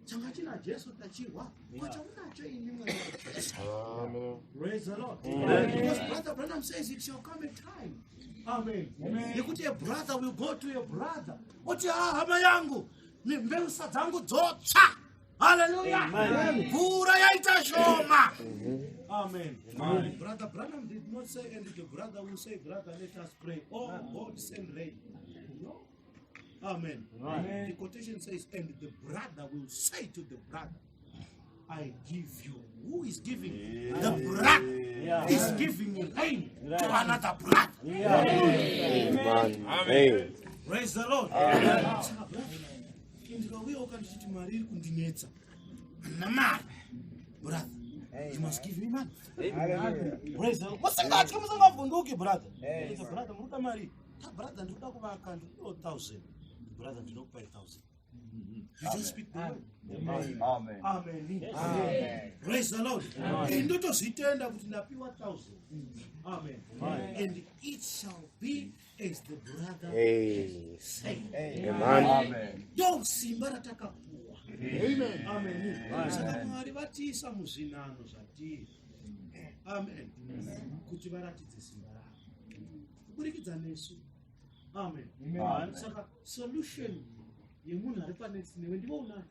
changa china Jesu tachihwa, ko chamunacho imi mwana waJesu? Amen. Praise the Lord. Because Brother Branham says it shall come a time. Amen. Yekuti a brother will go to a brother. Oti, "Ah, hama yangu, mbeusa dzangu dzotsva. Hallelujah. Mvura yaita shoma." Amen. Brother Branham did not say, "And the brother will say, 'Brother, let us pray. Oh, God, send rain.'" No. Amen. Amen. The quotation says, "And the brother will say to the brother, 'I give you.'" Who is giving? The brother is giving rain to another brother. Amen. Amen. Praise the Lord. Saka brother, ndikauya ukandichiti mari iri kundinetsa, handina mari, brother, you must give me money. Praise the Lord. Musingatyi, musingavhunduki, brother. Ndikati, "Brother, muri kuda mari?" "Ah, brother, ndinoda kuvaka, ndikudawo 1000." "Brother, ndinokupai 1000." You just speak the word. Amen. Amen. Praise the Lord. Ndotozvitenda kuti ndapiwa 1000. Amen. And it shall be as the brother Hey. said. Amen. Amen. Ndo simba ratakapuwa. Amen. Saka Mwari vatiisa muzvinano zvatiri, amen, kuti varatidze simba ravo kuburikidza nesu. Amen. Saka solution yemunhu ari panext newe ndivo unayo.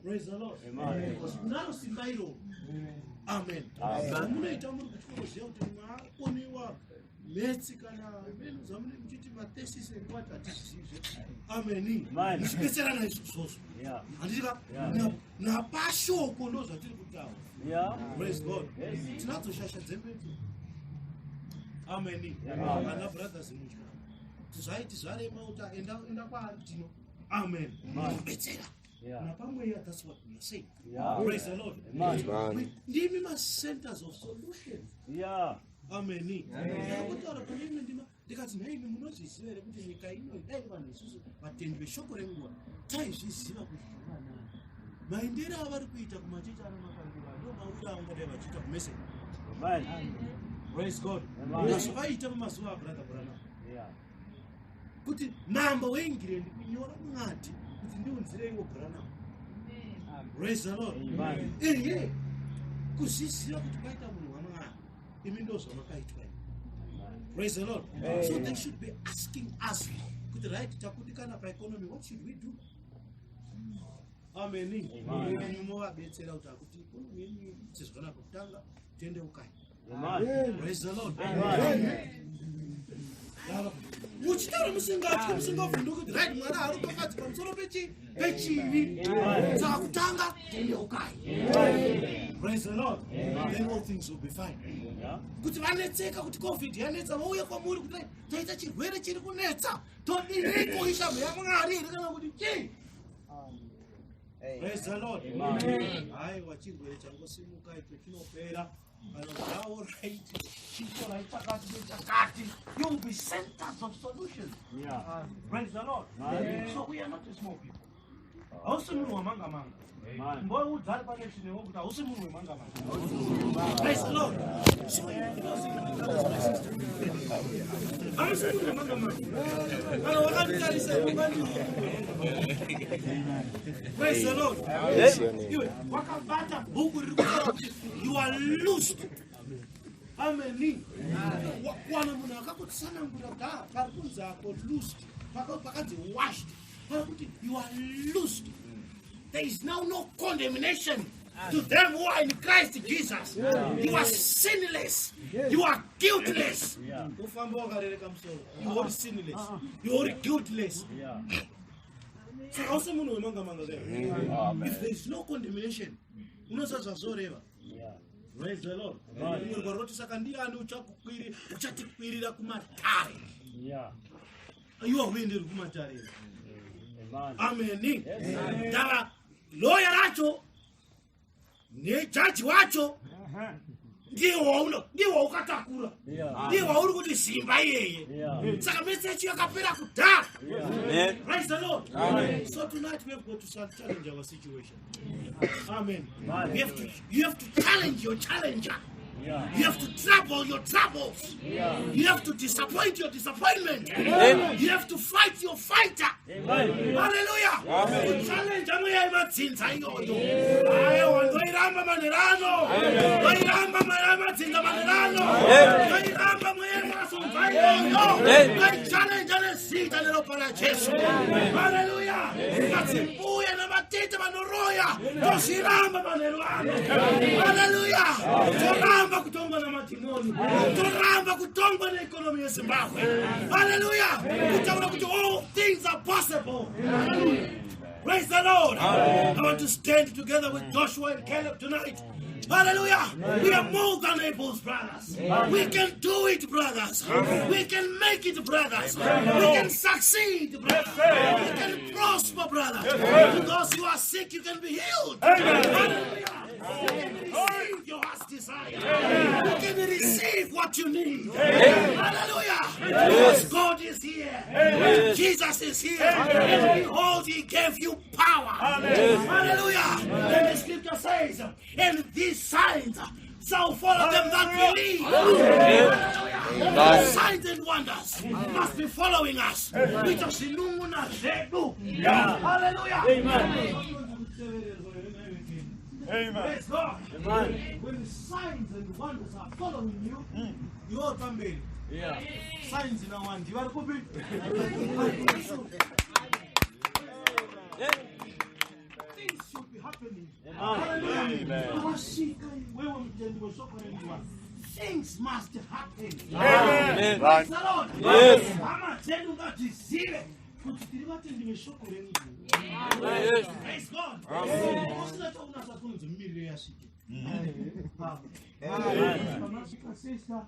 Praise the Lord. Because unaro simba iroro. Amen. Zvamunoita muri kuchikoro ziya kuti mwakoniwa maths kana menu zvamunenge muchiti mathesis and what, hatizvizivizve. Ameni. Amen. Muchibetserana izvozvozvo. Handitika napashoko ndo zvatiri kutaura. Praise God. Tinadzo shasha dzemaths. Ameni. Ana brothers mutya zvaiti zvarema kuti enda, enda kwaari tino. Amen. Kubetsera napamweya, that's what we are saying. Praise the Lord. Amen. Amen. Ndimi macenters of solution. Ameni. Ndakutaura pane imwe ndima ndikati, "Nhaimi, munozviziva here kuti nyika ino, dai vanhu isusu vatendi veshoko renguva taizviziva kuti zvakanaka, maendero avari kuita kumachechi ana Makandiwa ndo mawiro avangadai vachiita kumessage." Amen. Praise God. Amen. Ndozvavaita mumazuva aBrother Branham, kuti mambo weEngland kunyora mwadhi kuti ndiunzireiwo Branham. Praise the Lord. Amen. Ehe, kuzviziva kuti kwaita munhu waMwari, imi ndo zvamakaitwa imi. Praise the Lord. So they should be asking us kuti, "Right, takundikana paeconomy, what should we do?" Ameni. Amen. Imi movabetsera kuti akuti economy yenyu sezvakanaka, kutanga tendeukai. Amen. Praise the Lord. Amen. Muchitaura musingatyi, musingavhunduki kuti, right, Mwari haari pakadzi pamusoro pechivi, saka kutanga Tendeukai. Praise the Lord. Then all things will be fine. Kuti vanetseka kuti COVID yanetsa, vauye kwamuri kuti taita chirwere chiri kunetsa, todiniko? Ishamhu yaMwari here kana kuti chii? Praise the Lord. Haiwa, chirwere changosimuka icho chinopera kana zvaorit chitorai chakati nechakati. You will be centers of solution. Praise the Lord. So we are not a small people. Hausi munhu wamanga manga. Mboudza ari pane chinewo kuti hausi munhu wemanga manga. Praise the Lord. So in closing, my brothers, my sisters, hausi munhu wemanga manga. Kana wakanditarisa, ungandi. Praise the Lord. Bless your name. Iwe wakabata bhuku riri kutaura kuti you are loosed. Ameni. Kuwana munhu akakutsanangura kuti ah, pari kunzi ako loosed, pakanzi washed, pari kuti you are loosed. There is now no condemnation to them who are in Christ Jesus. You are sinless, you are guiltless. Ufamba wakarereka musoro. You are sinless, you are guiltless. Saka usi munhu wemanga manga kaya. If there is no condemnation, unoziva zvazvoreva? Praise the Lord. Rimwe rugwaro roti, saka ndiani uchatikwirira kumatare? Iwe huenderi kumatare. Ameni. Ndava loya racho nejaji wacho ndiye ndiye waukatakura, ndiye wauri kuti simba iyeye. Saka mese yacho yakapera kudhara. Amen. Praise the Lord. So tonight we have got to start challenge our situation. Amen. You have to challenge your challenger. You have to trouble your troubles. You have to disappoint your disappointment. You have to fight your fighter. Hallelujah. Kuchallenge mweya yemadzinza iyoyo. Aiwa, ndoiramba manherano. Ndoiramba mweya yemadzinza manherano. Ndoiramba mweya yemasonza iyoyo. Ndoichallenge nezita neropa raJesu. Hallelujah. Madzimbuya namatete vanoroya, tozviramba manheru ano. Hallelujah. Toramba kutongwa namadhimoni. Toramba kutongwa neeconomy yeZimbabwe. Hallelujah. Kutaura kuti all things are possible. Praise the Lord. I want to stand together with Joshua and Caleb tonight. Hallelujah. We are more than able, brothers. We can do it, brothers. We can make it, brothers. We can succeed, brothers. We can prosper, brothers. To those who are sick, you can be healed. Hallelujah. You can receive your heart's desire. You can receive what you need. Hallelujah. Because God is here. Jesus is here. And behold, he gave you power. Hallelujah. And the scripture says, "And these signs shall follow them that believe." Hallelujah. Signs and wonders must be following us. Kuita zvinun'una zvedu. Hallelujah. Amen. Praise God. When signs and wonders are following you, you are pamberi. Signs nawandi vari kupi? Vari kumashure. Things should be happening. Hallelujah. Wasvika iwewe mutendi weshoko renguva. Things must happen. Amen. Praise the Lord. Yes. Hama dzedu ngatizive kuti tiri vatendi veshoko renguva. Yes. Praise God. Usina chaunasa kunonzi mumiriro yasvike. Pamasvika sesa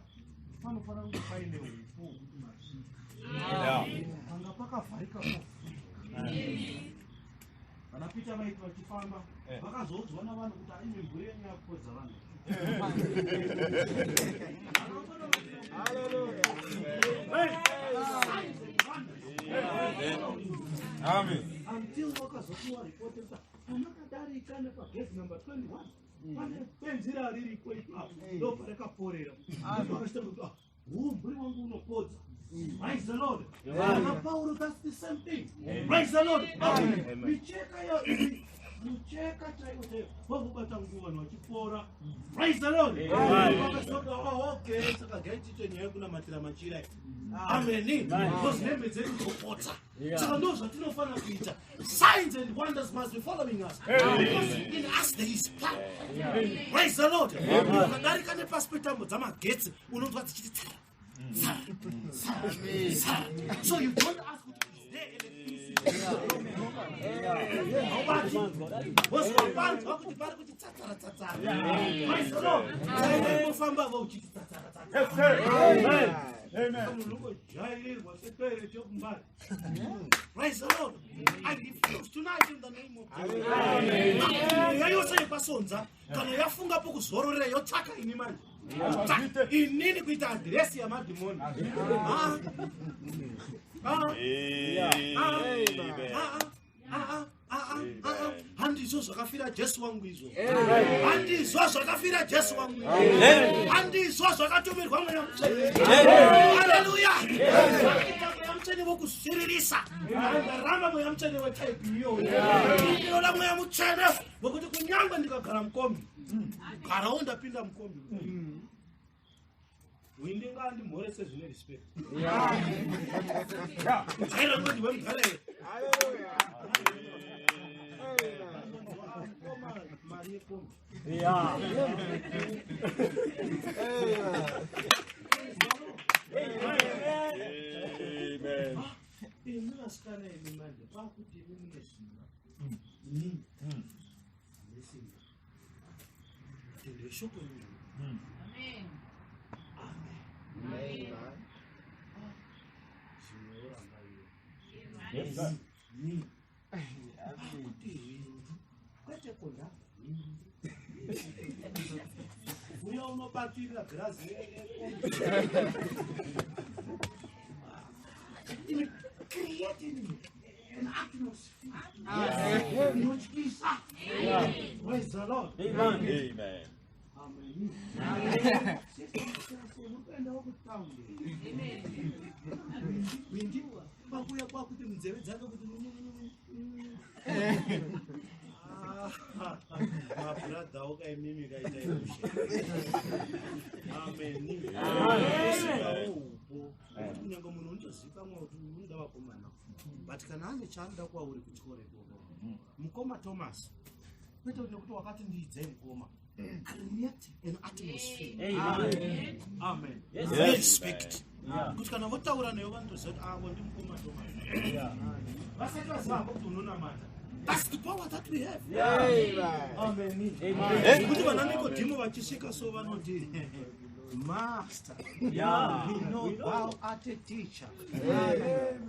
panofanira kunge paine upo hwekuti masvika. Panga pakavharika povhurika. Vana Peter vaiti vachifamba, vakazoudzwa navanhu kuti aine mvura yenyu yakukodza vanhu. Signs and wonders. Amen. Until vakazopiwa ripoti kuti pamakadarika nepagate number 21 pane benzira ririko ipapo, ndo parakaporera. Vakachita kuti, "Ah, huu mvuri wangu unopodza." Praise the Lord. Na Paulo, that's the same thing. Praise the Lord. Micheka ya mucheka chaiwo chaiwo vavubata nguva, vanhu vachipora. Praise the Lord. Vakazoti, "Oh, okay, saka gaitite nyaya yekunamatira machira." Ameni. Because hembe dzedu dzopotsa. Saka ndo zvatinofanira kuita. Signs and wonders must be following us because in us there is power. Praise the Lord. Ukadarika nepasi petambo dzamagetsi, unonzwa dzichiti tsara tsara tsara tsara. So you don't ask kuti, "Is there electricity?" Haubati. Wozvapanzwa kuti pari kuti tsatsara tsatsara. Praise the Lord. Saingofambavo uchiti tsatsara tsatsara. Yes, sir. Amen. Amen. Munhu unongojairirwa setoilet yokumbari. Praise the Lord. I refuse tonight in the name of Jesus. Mweya yose yepasonza kana yafunga pokuzororera yotsvaka ini manje. Tsvaka inini kuita adhiresi yamadhimoni. Ah. Ah. Amen. Ah, ah, ah, ah, ah, ah. Handizvo zvakafira Jesu wangu izvo. Handizvo zvakafira Jesu wangu izvo. Handizvo zvakatumirwa Mweya Mutsvene. Haleluya. Zvakaita Mweya Mutsvene wokusiririsa. Ndaramba Mweya Mutsvene wetaipi iyoyo. Ndinoda Mweya Mutsvene wekuti kunyangwe ndikagara mukombi, garawo ndapinda mukombi, windi ngaandimhorese zvine respect. Jaira ngoti wemugara here. Mari yekombi. Amen. Imi vasikana imi manje pakuti imi mune simba, inini ndine simba, tende shoko iri. Amen. Zvimwe woramba iwe. Yes, sir. Ni pakuti hindi kwete kondabva hindi uya unobatirira girazi rekombi. Creating an atmosphere inotyisa. Praise the Lord. Amen. Amen. Unoendawo kutaundi. Windi pakuya kwakuti munzeve dzake kuti mabhuradhawo kaimimi kaita imushe. Ameni. Usikawo upo. Kuti kunyange munhu unotozivikanwa kuti unoda vakomana. But kana ane chaanoda kwauri kuchikoro ikoko. Mukoma Thomas. Kwete nekuti wakati ndiidzei mukoma. Create an atmosphere. Amen. Amen. Yes. Respect. Kuti kana votaura newe vanotoziva kuti avo ndimukoma Thomas. Vasati vaziva havo kuti unonamata. That's the power that we have. Amen. Kuti vana Nikodhimo vachisvika so vanoti, "Master, we know thou art a teacher."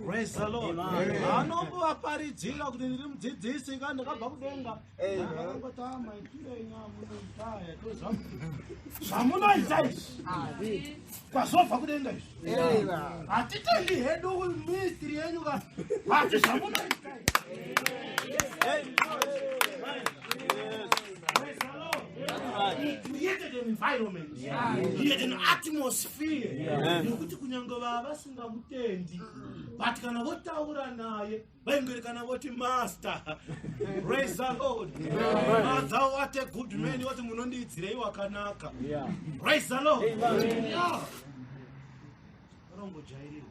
Praise the Lord. Anombovaparidzira kuti ndiri mudzidzisi ka ndakabva kudenga. Vakangoti, "Ah, maitiro enyu amunoita aya, toziva kuti zvamunoita izvi kwazobva kudenga izvi. Hatitendi hedu ministry yenyu ka, hati zvamunoita izvi." Praise the Lord. He created an environment. He had an atmosphere. Yekuti kunyange vava vasingamutendi, but kana votaura naye vaingori kana voti, "Master." Praise the Lord. "Thou art a good man," voti, "Munondiidzirei wakanaka?" Praise the Lord. Yeah. Rongojairira.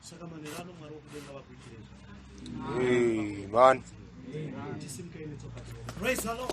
Saka manheru ano Mwari wokudenga vakuitire zvakanaka. Amen. Tisimukei netsoka dzedu. Praise the Lord.